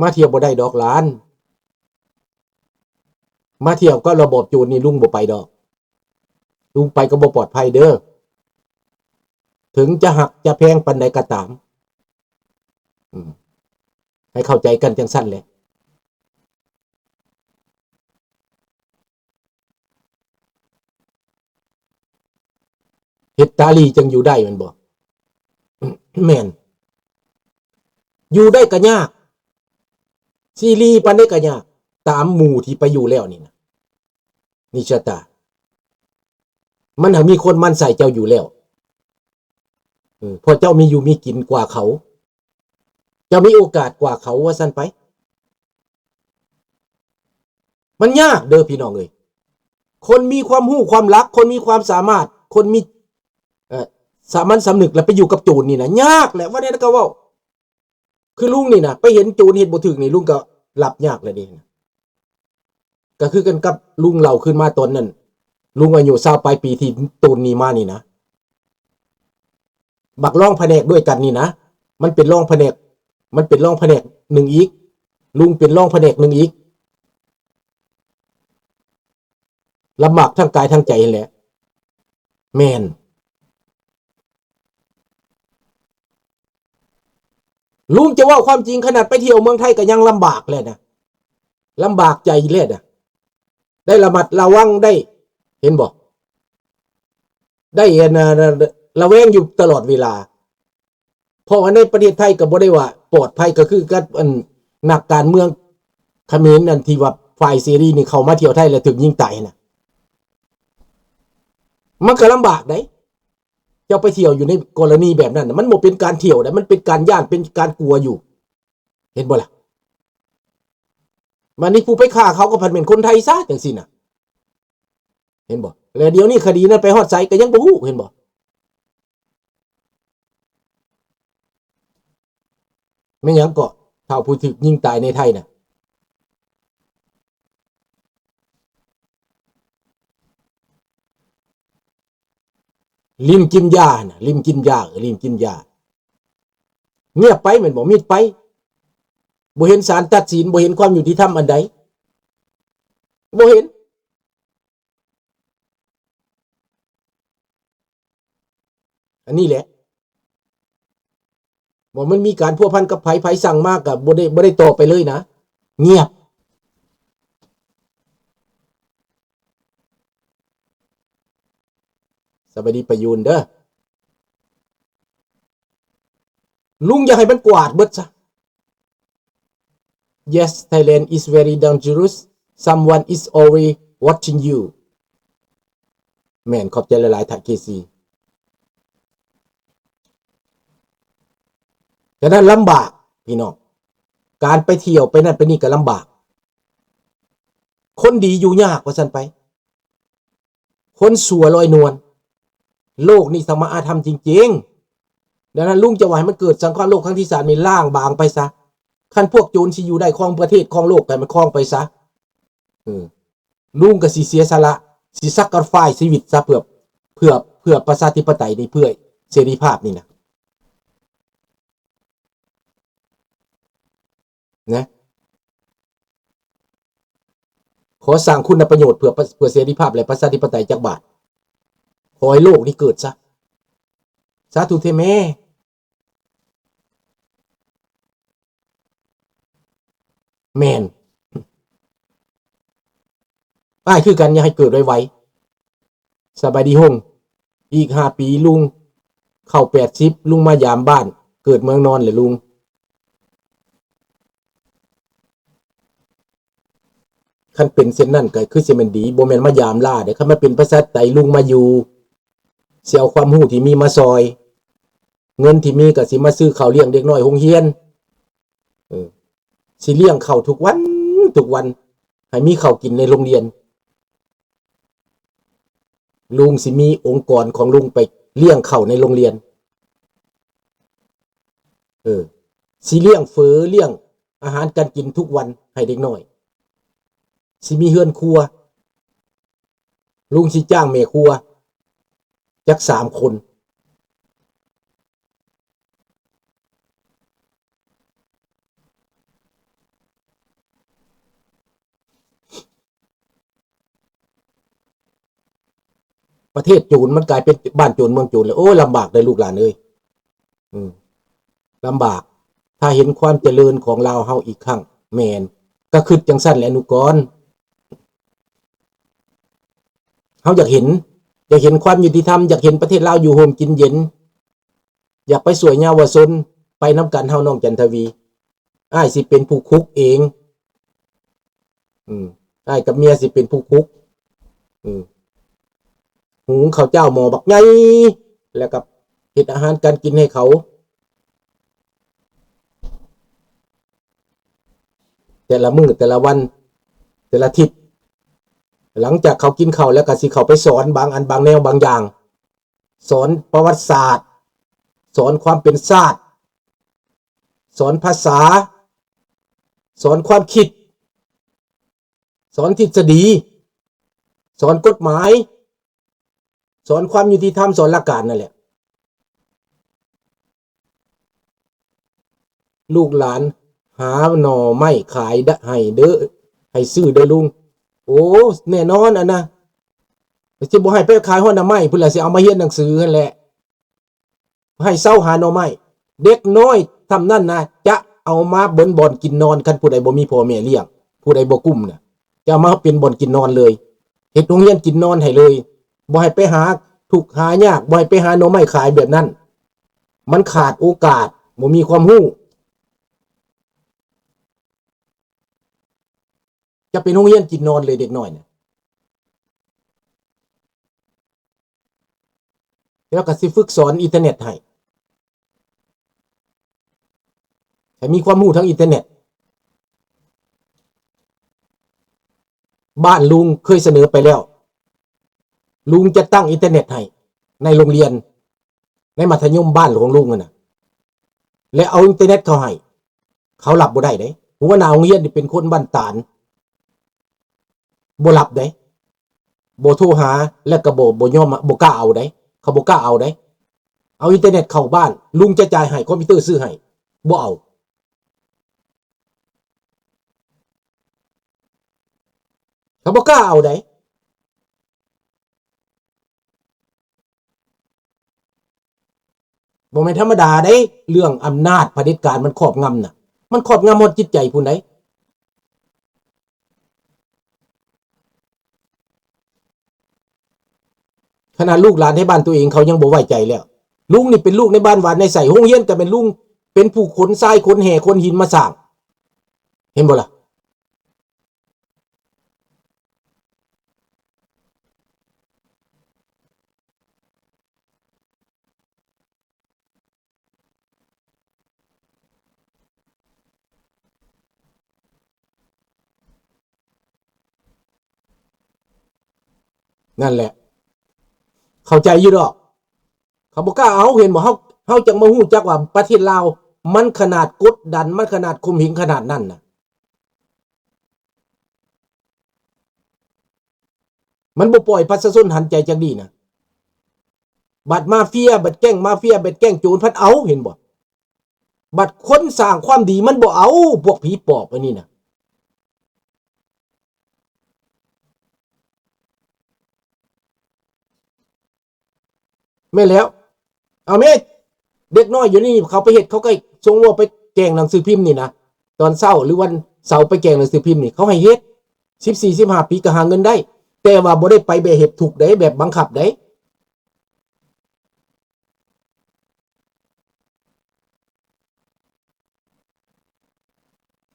ມາທ່ຽວບໍ່ໄດ້ດອກຫຼານ. ມາທ່ຽວກັບລະບອບໂຈນນີ້ລຸງບໍ່ໄປດອກ. ລຸງໄປກໍບໍ່ປອດໄພເດີ. ເຖິງຈະຮັກຈະແພງປານໃດກໍຕາມ. ອືມ. ໃຫ້ເຂົ້າໃຈກັນຈັ່ງຊັ້ນແຫຼະ. ເຮັດຕາຫຼີຈັ່ງຢູ່ໄດ້ແມ່ນບໍ່? ແມ່ນ. ຢູ່ໄດ້ກໍຍາກ. ຊິຫຼີປານໃດກໍຍາກ. ຕາມໝູ່ທີ່ໄປຢູ່ແລ້ວນີ້ນະ. ນິຊະຕາ. ມັນຫາກມີຄົນໝັ່ນໃສ່ເຈົ້າຢູ່ແລ້ວ. ເອີ ເພາະເຈົ້າມີຢູ່ມີກິນກວ່າເຂົາ. ເຈົ້າມີໂອກາດກວ່າເຂົາ ວ່າຊັ້ນໄປ. ມັນຍາກເດີພີ່ນ້ອງເອີຍ. ຄົນມີຄວາມຮູ້ຄວາມລັກ, ຄົນມີຄວາມສາມາດ, ຄົນມີ ເອີ ສາມັນສຳນຶກ ແລ້ວໄປຢູ່ກັບໂຈນນີ້ນະ ຍາກແຫຼະ. ວ່າແນວໃດກໍເວົ້າ. ຄືລຸງນີ້ນະ ໄປເຫັນໂຈນເຮັດບໍ່ຖືກນີ້ ລຸງກໍຮັບຍາກແລ້ວເດ້. ກໍຄືກັນກັບລຸງເລົ່າຄືນມາຕອນນັ້ນ, ລຸງອາຍຸຊາວປາຍປີທີ່ໂຕນໜີມານີ້ນະ. ບັກຮອງພະແນກດ້ວຍກັນນີ້ນະ, ມັນເປັນຮອງພະແນກ, ມັນເປັນຮອງພະແນກໜຶ່ງອີກ, ລຸງເປັນຮອງພະແນກໜຶ່ງອີກ. ລຳບາກທັງກາຍທັງໃຈຫັ້ນແຫຼະ. ແມ່ນ. ລຸງຈະເວົ້າຄວາມຈິງ, ຂະໜາດໄປທ່ຽວເມືອງໄທກໍຍັງລຳບາກແລ້ວນະ, ລຳບາກໃຈແລ້ວນະ. ໄດ້ລະມັດລະວັງ, ໄດ້ ເຫັນບໍ່? ໄດ້ ອັນ ລະແວງຢູ່ຕະຫຼອດເວລາ. ເພາະວ່າໃນປະເທດໄທກໍບໍ່ໄດ້ວ່າປອດໄພ, ກໍຄືກັບ ອັນ ນັກການເມືອງຂະເໝນ ອັນທີ່ວ່າຝ່າຍເສລີນີ້ເຂົ້າມາທ່ຽວໄທແລ້ວຖືກຍິງຕາຍຫັ້ນນະ. ມັນກໍລຳບາກໃດ໋. ເຈົ້າໄປທ່ຽວຢູ່ໃນກໍລະນີແບບນັ້ນນະ, ມັນບໍ່ເປັນການທ່ຽວໃດ໋, ມັນເປັນການຢ້ານ, ເປັນການກົວຢູ່. ເຫັນບໍ່ລະ? ບາດນີ້ຜູ້ໄປຂ້າເຂົາກໍພັດແມ່ນຄົນໄທຊະ ຈັ່ງຊີ້ນະ. ເຫັນບໍ່? ແລະ ດຽວນີ້ຄະດີນັ້ນໄປຮອດໃສກໍຍັງບໍ່ຮູ້, ເຫັນບໍ່? ແມ່ນຫຍັງເກາະ ທ້າວຜູ້ຖືກຍິງຕາຍໃນໄທນະ? ລິມກິນຢານະ, ລິມກິນຢາ, ລິມກິນຢາ. ງຽບໄປແມ່ນບໍ່? ມິດໄປ. ບໍ່ເຫັນສານຕັດສິນ, ບໍ່ເຫັນຄວາມຍຸຕິທຳອັນໃດ. ບໍ່ເຫັນ. ອັນນີ້ແຫຼະ. ບໍ່ ມັນມີການພົວພັນກັບໃຜ, ໃຜສັ່ງມາກໍບໍ່ໄດ້, ບໍ່ໄດ້ຕອບໄປເລີຍນະ. ງຽບ. ສະບາຍດີປະຢູນເດີ. ລຸງຢາກໃຫ້ມັນກວາດເບິດຊະ. Yes, Thailand is very dangerous. Someone is always watching you. ແມ່ນ, ຂອບໃຈຫຼາຍໆ ທ່ານເຄຊີ. ສະນັ້ນລຳບາກພີ່ນ້ອງ, ການໄປທ່ຽວໄປນັ້ນໄປນີ້ກໍລຳບາກ. ຄົນດີຢູ່ຍາກວ່າຊັ້ນໄປ. ຄົນຊົ່ວລອຍນວນ. ໂລກນີ້ສະມາອາທຳຈິງໆ. ດັ່ງນັ້ນ ລຸງຈະວ່າໃຫ້ມັນເກີດສົງຄາມໂລກຄັ້ງທີສາມນີ້ ລ້າງບາງໄປຊະ. ຄັນພວກໂຈນຊິຢູ່ໄດ້ຄອງປະເທດຄອງໂລກ ໃຫ້ມັນຄອງໄປຊະ. ເອີ ລຸງກໍຊິເສຍສະຫຼະ, ຊິ sacrifice ຊີວິດຊະ ເພື່ອ, ເພື່ອ, ເພື່ອປະຊາທິປະໄຕນີ້, ເພື່ອເສລີພາບນີ້ນະ. ນະ ຂໍສ້າງຄຸນນະປະໂຫຍດເພື່ອປະ, ເພື່ອເສລີພາບ ແລະ ປະຊາທິປະໄຕຈັກບາດ. ຂໍໃຫ້ໂລກນີ້ເກີດຊະ. ສາທຸເທແມ່. ແມ່ນ. ອ້າຍຄືກັນ, ຢາກໃຫ້ເກີດໄວໆ. ສະບາຍດີຫົງ. ອີກຫ້າປີລຸງເຂົ້າແປດສິບ, ລຸງມາຢາມບ້ານເກີດເມືອງນອນແຫຼະລຸງ. ຄັນເປັນເຊັ່ນນັ້ນກໍຄືຊິແມ່ນດີ, ບໍ່ແມ່ນມາຢາມຫຼ້າເດ້. ຄັນມາເປັນປະຊາທິປະໄຕ, ລຸງມາຢູ່, ຊິເອົາຄວາມຮູ້ທີ່ມີມາຊ່ອຍ, ເງິນທີ່ມີກໍຊິມາຊື້ເຂົ້າລ້ຽງເດັກນ້ອຍໂຮງຮຽນ. ເອີ ຊິລ້ຽງເຂົ້າທຸກວັນ, ທຸກວັນ, ໃຫ້ມີເຂົ້າກິນໃນໂຮງຮຽນ. ລຸງຊິມີອົງກອນຂອງລຸງໄປລ້ຽງເຂົ້າໃນໂຮງຮຽນ. ເອີ ຊິລ້ຽງເຝີ, ລ້ຽງອາຫານການກິນທຸກວັນໃຫ້ເດັກນ້ອຍ. ຊິມີເຮືອນຄົວ. ລຸງຊິຈ້າງແມ່ຄົວຈັກສາມຄົນ. ເທດໂຈນ ມັນກາຍເປັນບ້ານໂຈນເມືອງໂຈນແລ້ວ. ໂອ້ຍ ລຳບາກເດີລູກຫຼານເອີຍ ອືມ ລຳບາກ. ຖ້າເຫັນຄວາມຈະເລີນຂອງລາວເຮົາອີກຄັ້ງ ແມ່ນ ກໍຄຶດຈັ່ງຊັ້ນແຫຼະ ອະນຸກອນ. ເຮົາຢາກເຫັນ ຢາກເຫັນຄວາມຍຸຕິທຳ, ຢາກເຫັນປະເທດລາວຢູ່ໂຮມກິນເຢັນ, ຢາກໄປຊ່ວຍເຍົາວະຊົນ, ໄປນຳກັນເຮົາ ນ້ອງຈັນທະວີ. ອ້າຍຊິເປັນຜູ້ຄຸກເອງ. ອືມ ອ້າຍກັບເມຍຊິເປັນຜູ້ຄຸກ. ອືມ ຫຸງເຂົ້າເຈົ້າໝໍ້ບັກໃຫຍ່ ແລ້ວກໍເຮັດອາຫານການກິນໃຫ້ເຂົາ ແຕ່ລະມື້ ແຕ່ລະວັນ ແຕ່ລະທິດ. ຫຼັງຈາກເຂົາກິນເຂົ້າແລ້ວ ກໍຊິເຂົ້າໄປສອນບາງອັນບາງແນວບາງຢ່າງ, ສອນປະຫວັດສາດ, ສອນຄວາມເປັນຊາດ, ສອນພາສາ, ສອນຄວາມຄິດ, ສອນທິດສະດີ, ສອນກົດໝາຍ, ສອນຄວາມຍຸຕິທຳ, ສອນຫຼັກການນັ້ນແຫຼະ. ລູກຫຼານຫາໜໍ່ໄມ້ຂາຍໃຫ້ເດີ ໃຫ້ຊື້ເດີລຸງ. ໂອ້ ແນ່ນອນອັນນະ ຊິບໍ່ໃຫ້ໄປຂາຍຮອດໜໍ່ໄມ້ພຸ້ນລະ ຊິເອົາມາຮຽນໜັງສືຫັ້ນແຫຼະ. ໃຫ້ເຊົາຫາໜໍ່ໄມ້. ເດັກນ້ອຍຊ່ຳນັ້ນນະ ຈະເອົາມາເປັນບ່ອນກິນນອນ, ຄັນຜູ້ໃດບໍ່ມີພໍ່ແມ່ລ້ຽງ, ຜູ້ໃດບໍ່ກຸ້ມນະ ຈະເອົາມາເປັນບ່ອນກິນນອນເລີຍ, ເຮັດໂຮງຮຽນກິນນອນໃຫ້ເລີຍ, ບໍ່ໃຫ້ໄປຫາທຸກຫາຍາກ, ບໍ່ໃຫ້ໄປຫາໜໍ່ໄມ້ຂາຍແບບນັ້ນ. ມັນຂາດໂອກາດ, ບໍ່ມີຄວາມຮູ້. ຈະເປັນໂຮງຮຽນກິນນອນເລີຍເດັກນ້ອຍນະ. ແລ້ວກໍຊິຝຶກສອນອິນເຕີເນັດໃຫ້ ໃຫ້ມີຄວາມຮູ້ທາງອິນເຕີເນັດ. ບ້ານລຸງເຄີຍສະເໜີໄປແລ້ວ, ລຸງຈະຕັ້ງອິນເຕີເນັດໃຫ້ໃນໂຮງຮຽນ ໃນມັດທະຍົມບ້ານຂອງລຸງຫັ້ນນະ ແລະ ເອົາອິນເຕີເນັດເຂົ້າໃຫ້. ເຂົາຮັບບໍ່ໄດ້ເດ້. ຫົວໜ້າໂຮງຮຽນນີ້ເປັນຄົນບ້ານຕານ, ບໍ່ຮັບເດ້, ບໍ່ໂທຫາ ແລະ ກໍບໍ່ ບໍ່ຍອມ, ບໍ່ກ້າເອົາເດ້. ເຂົາບໍ່ກ້າເອົາເດ້. ເອົາອິນເຕີເນັດເຂົ້າບ້ານ, ລຸງຈະຈ່າຍໃຫ້, ຄອມພິວເຕີຊື້ໃຫ້, ບໍ່ເອົາ. ເຂົາບໍ່ກ້າເອົາໃດ. ບໍ່ແມ່ນທຳມະດາໃດ, ເລື່ອງອຳນາດຜະເດັດການມັນຄອບງຳນະ, ມັນຄອບງຳຮອດຈິດໃຈພຸ້ນໃດ. ຂະໜາດລູກຫຼານໃນບ້ານຕົວເອງເຂົາຍັງບໍ່ໄວ້ໃຈແລ້ວ. ລຸງນີ້ເປັນລູກໃນບ້ານຫວານໃນໃສ, ໂຮງຮຽນກໍແມ່ນລຸງເປັນຜູ້ຂົນຊາຍ ຂົນແຮ່ ຂົນຫີນມາສ້າງ, ເຫັນບໍ່ລະ? ນັ້ນແຫຼະ ເຂົ້າໃຈຢູ່ດອກ. ເຂົາບໍ່ກ້າເອົາ, ເຫັນບໍ່? ເຮົາ ເຮົາຈັ່ງມາຮູ້ຈັກວ່າປະເທດລາວມັນຂະໜາດກົດດັນ, ມັນຂະໜາດຂົ່ມເຫງຂະໜາດນັ້ນນະ. ມັນບໍ່ປ່ອຍປະຊາຊົນຫັນໃຈຈັກດີ້ນະ. ບັດມາເຟຍ, ບັດແກ້ງມາເຟຍ, ບັດແກ້ງໂຈນພັດເອົາ, ເຫັນບໍ່? ບັດຄົນສ້າງຄວາມດີມັນບໍ່ເອົາ, ພວກຜີປອບອັນນີ້ນະ. ແມ່ນແລ້ວ. ເອົາແມ້ ເດັກນ້ອຍຢູ່ນີ້ ເຂົາໄປເຮັດ, ເຂົາກໍສົ່ງວ່າໄປແກງໜັງສືພິມນີ້ນະ, ຕອນເຊົ້າ ຫຼື ວັນເສົາໄປແກງໜັງສືພິມນີ້ ເຂົາໃຫ້ເຮັດ. ສິບສີ່ ສິບຫ້າປີກໍຫາເງິນໄດ້, ແຕ່ວ່າບໍ່ໄດ້ໄປແບບເຮັດທຸກໃດ, ແບບບັງຄັບໃດ.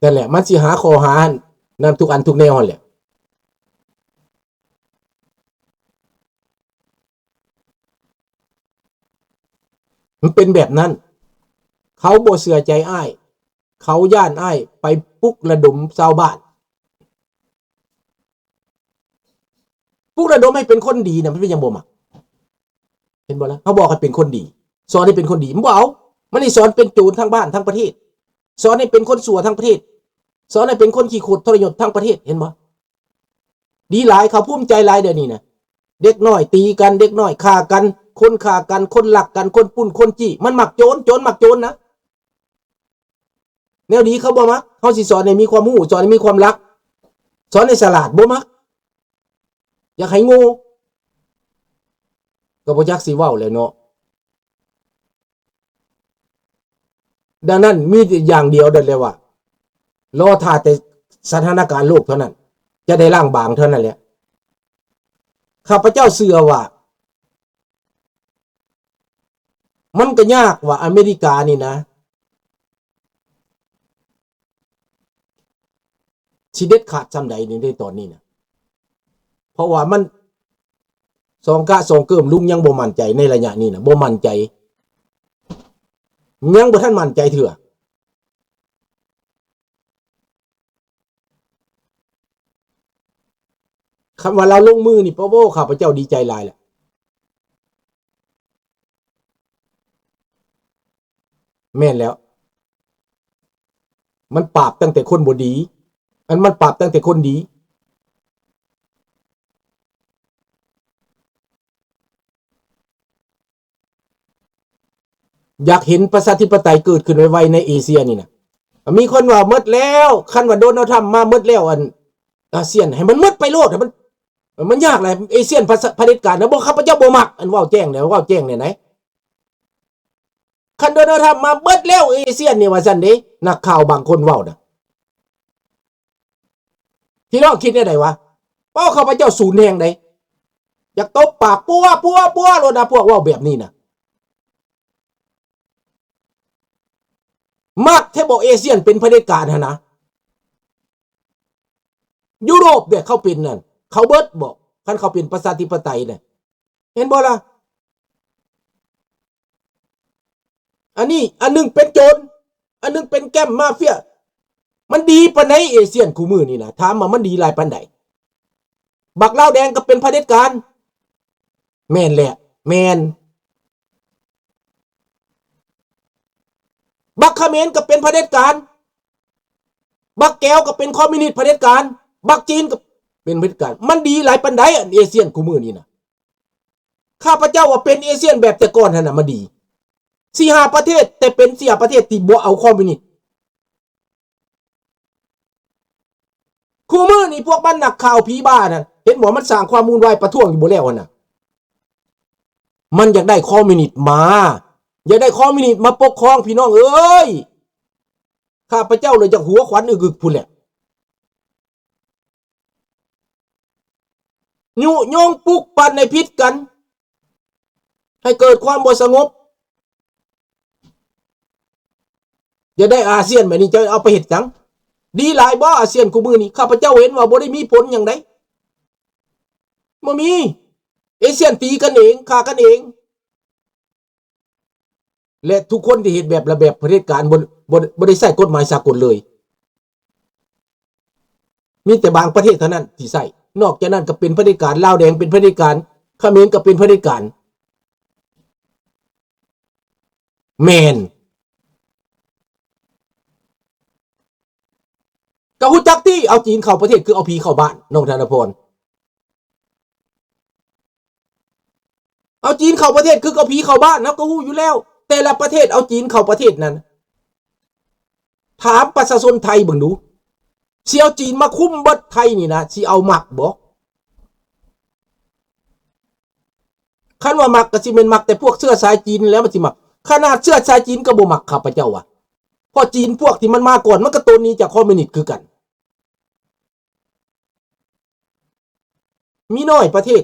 ນັ້ນແຫຼະ ມັນຊິຫາຂໍ້ຫານັ້ນທຸກອັນທຸກແນວຫັ້ນແຫຼະ. ມັນເປັນແບບນັ້ນ. ເຂົາບໍ່ເຊື່ອໃຈອ້າຍ, ເຂົາຢ້ານອ້າຍໄປປຸກລະດົມຊາວບ້ານ. ປຸກລະດົມໃຫ້ເປັນຄົນດີນະ, ມັນເປັນຫຍັງບໍ່ມັກ? ເຫັນບໍ່ລະ? ເຮົາບອກໃຫ້ເປັນຄົນດີ, ສອນໃຫ້ເປັນຄົນດີ, ມັນບໍ່ເອົາ. ມັນນີ້ສອນເປັນໂຈນທັງບ້ານທັງປະເທດ, ສອນໃຫ້ເປັນຄົນຊົ່ວທັງປະເທດ, ສອນໃຫ້ເປັນຄົນຂີ້ໂຄດທໍລະຍົດທັງປະເທດ, ເຫັນບໍ່? ດີຫຼາຍ, ເຂົາພູມໃຈຫຼາຍດຽວນີ້ນະ. ເດັກນ້ອຍຕີກັນ, ເດັກນ້ອຍຂ້າກັນ, ຄົນຂ້າກັນ, ຄົນລັກກັນ, ຄົນປຸ້ນຄົນຈີ້, ມັນມັກໂຈນ, ໂຈນມັກໂຈນນະ. ແນວດີເຂົາບໍ່ມັກ. ເຮົາຊິສອນໃຫ້ມີຄວາມຮູ້, ສອນໃຫ້ມີຄວາມລັກ, ສອນໃຫ້ສະຫຼາດ, ບໍ່ມັກ. ຢາກໃຫ້ໂງ່. ກໍບໍ່ຈັກຊິເວົ້າແຫຼະເນາະ. ດັ່ງນັ້ນມີແຕ່ຢ່າງດຽວນັ້ນແຫຼະວ່າ ລໍຖ້າແຕ່ສະຖານະການໂລກເທົ່ານັ້ນ ຈະໄດ້ລ້າງບາງເທົ່ານັ້ນແຫຼະ. ຂ້າພະເຈົ້າເຊື່ອວ່າ ມັນກໍຍາກວ່າອາເມລິການີ້ນະ ຊິເດັດຂາດສ່ຳໃດໃນຕອນນີ້ນະ ເພາະວ່າມັນສອງກະສອງເກີມ ລຸງຍັງບໍ່ໝັ້ນໃຈໃນໄລຍະນີ້ນະ ບໍ່ໝັ້ນໃຈ ຍັງບໍ່ທັນໝັ້ນໃຈເທື່ອ. ຄຳວ່າລາວລົງມືນີ້ ປະໂຫ ຂ້າພະເຈົ້າດີໃຈຫຼາຍແຫຼະ. ແມ່ນແລ້ວ ມັນປາບຕັ້ງແຕ່ຄົນບໍ່ດີ ອັນ ມັນປາບຕັ້ງແຕ່ຄົນດີ. ຢາກເຫັນປະຊາທິປະໄຕເກີດຂຶ້ນໄວໆໃນເອເຊຍນີ້ນະ. ມີຄົນວ່າໝົດແລ້ວ ຄັນວ່າໂດນັລທຣຳມາໝົດແລ້ວ ອັນ ອາຊຽນໃຫ້ມັນໝົດໄປໂລດ ໃຫ້ມັນ ມັນຍາກຫຼາຍ ເອຊຽນຜະ ຜະເດັດການນະ. ບໍ່ ຂ້າພະເຈົ້າບໍ່ມັກ ອັນ ເວົ້າແຈ້ງແນວ ເວົ້າແຈ້ງແນວໃດ. ຄັນໂດນັລທຣຳມາເບິດແລ້ວ ເອຊຽນນີ້ວ່າຊັ້ນເດ້ ນັກຂ່າວບາງຄົນເວົ້ານະ. ພີ່ນ້ອງຄິດແນວໃດວະ? ເວົ້າ ຂ້າພະເຈົ້າສູນແຮງໃດ ຢາກຕົບປາກປົວ ປົວ ປົວໂລດນະ ພວກເວົ້າແບບນີ້ນະ. ມັກແທ້ບໍ່ ເອຊຽນເປັນຜະເດັດການຫັ້ນນະ? ຢູໂຣບເດ້ ເຂົາເປັນນັ້ນ ເຂົາເບິດບໍ່ ຄັນເຂົາເປັນປະຊາທິປະໄຕນະ? ເຫັນບໍ່ລະ? ອັນນີ້ ອັນໜຶ່ງເປັນໂຈນ ອັນໜຶ່ງເປັນແກ້ມມາເຟຍ. ມັນດີປານໃດ ເອຊຽນຄູ່ມື້ນີ້ນະ? ຖາມວ່າມັນດີຫຼາຍປານໃດ? ບັກລາວແດງກໍເປັນຜະເດັດການ. ແມ່ນແຫຼະ ແມ່ນ. ບັກຂະເໝນກໍເປັນຜະເດັດການ. ບັກແກວກໍເປັນຄອມມິວນິດຜະເດັດການ. ບັກຈີນກໍເປັນຜະເດັດການ. ມັນດີຫຼາຍປານໃດ ອັນເອຊຽນຄູ່ມື້ນີ້ນະ? ຂ້າພະເຈົ້າວ່າເປັນເອຊຽນແບບແຕ່ກ່ອນຫັ້ນນະ ມັນດີ. ສີ່ຫ້າປະເທດ ແຕ່ເປັນສີ່ຫ້າປະເທດທີ່ບໍ່ເອົາຄອມມິວນິດ. ຄູ່ມື້ນີ້ພວກບັນນັກຂ່າວຜີບ້ານັ້ນ ເຫັນບໍ່ ມັນສ້າງຄວາມວຸ່ນວາຍປະທ້ວງຢູ່ບໍ່ແລ້ວຫັ້ນນະ. ມັນຢາກໄດ້ຄອມມິວນິດມາ ຢາກໄດ້ຄອມມິວນິດມາປົກຄອງ ພີ່ນ້ອງເອີຍ. ຂ້າພະເຈົ້າເລີຍຢາກຫົວຂວັນອຶກໆພຸ້ນແຫຼະ. ຍຸຍົງປຸກປັ່ນໃຫ້ຜິດກັນ ໃຫ້ເກີດຄວາມບໍ່ສະຫງົບ. ຢາກໄດ້ອາຊຽນແບບນີ້ ເຈົ້າເອົາໄປເຮັດຫຍັງ? ດີຫຼາຍບໍ່ອາຊຽນຄູ່ມື້ນີ້? ຂ້າພະເຈົ້າເຫັນວ່າບໍ່ໄດ້ມີຜົນຫຍັງໃດ. ບໍ່ມີ. ເອຊຽນຕີກັນເອງ ຂ້າກັນເອງ. ແລະ ທຸກຄົນທີ່ເຮັດແບບລະແບບຜະເດັດການ ບໍ່ ບໍ່ ບໍ່ໄດ້ໃຊ້ກົດໝາຍສາກົນເລີຍ. ມີແຕ່ບາງປະເທດເທົ່ານັ້ນທີ່ໃຊ້. ນອກຈາກນັ້ນກໍເປັນຜະເດັດການ. ລາວແດງເປັນຜະເດັດການ. ຂະເໝນກໍເປັນຜະເດັດການ. ແມ່ນ. ກໍຮູ້ຈັກຕິ ເອົາຈີນເຂົ້າປະເທດຄືເອົາຜີເຂົ້າບ້ານ ນ້ອງທະນະພອນ. ເອົາຈີນເຂົ້າປະເທດຄືເອົາຜີເຂົ້າບ້ານ ເຮົາກໍຮູ້ຢູ່ແລ້ວ. ແຕ່ລະປະເທດເອົາຈີນເຂົ້າປະເທດນັ້ນ ຖາມປະຊາຊົນໄທເບິ່ງດູ ຊິເອົາຈີນມາຄຸມເບິດໄທນີ້ນະ ຊິເອົາມັກບໍ່? ຄັນວ່າມັກກໍຊິແມ່ນມັກແຕ່ພວກເຊື້ອສາຍຈີນແລ້ວມັນຊິມັກ. ຂະໜາດເຊື້ອສາຍຈີນກໍບໍ່ມັກ ຂ້າພະເຈົ້າວ່າ. ເພາະຈີນພວກທີ່ມັນມາກ່ອນ ມັນກໍໂຕນໜີຈາກຄອມມິວນິດຄືກັນ. ມີໜ້ອຍປະເທດ.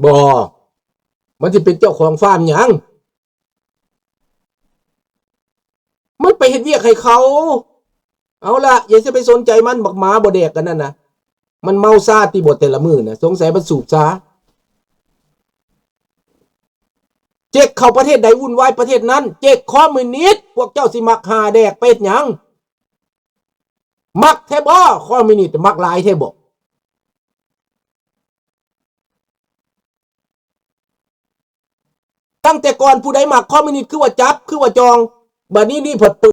ບໍ່ ມັນຊິເປັນເຈົ້າຂອງຟາມຫຍັງ? ມັນໄປເຮັດວຽກໃຫ້ເຂົາ. ເອົາລະ ຢ່າຊິໄປສົນໃຈມັນ ບັກໝາບໍ່ແດກອັນນັ້ນນະ. ມັນເມົາຊາຕິບໍ່ແຕ່ລະມື້ນະ? ສົງໄສມັນສູບຊາ. ເຈັກເຂົ້າປະເທດໃດວຸ່ນວາຍປະເທດນັ້ນ. ເຈັກຄອມມິວນິດ ພວກເຈົ້າຊິມັກຫາແດກໄປເຮັດຫຍັງ? ມັກແທ້ບໍ່? ຄອມມິວນິດມັກຫຼາຍແທ້ບໍ່? ຕັ້ງແຕ່ກ່ອນຜູ້ໃດມັກຄອມມິວນິດຄືວ່າຈັບ ຄືວ່າຈອງ. ບັດນີ້ນີ້ເພິ່ນເປີ